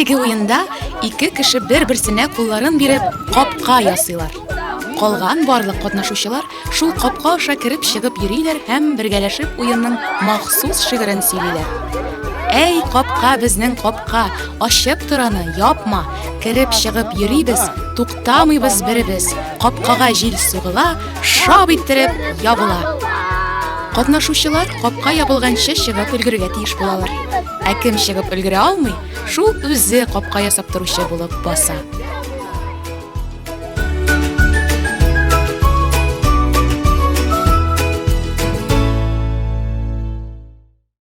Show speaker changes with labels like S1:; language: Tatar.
S1: Әлеге уенда ике кеше бер-берсенә кулларын биреп капка ясыйлар. Калган барлык катнашучылар шул капка аша кереп-чыгып йөриләр һәм бергәләшеп уенның махсус шигырен сөйлиләр. Әй, капка, безнең капка, ачып тор аны, япма, кереп-чыгып йөрибез, туктамыйбыз беребез, капкага җил сугыла, шап иттереп ябыла. Катнашучылар капка ябылганчы чыгып өлгерергә тиеш булалар. Ә кем чыгып өлгерә алмый, шул үзе капка ясап торучы булып баса.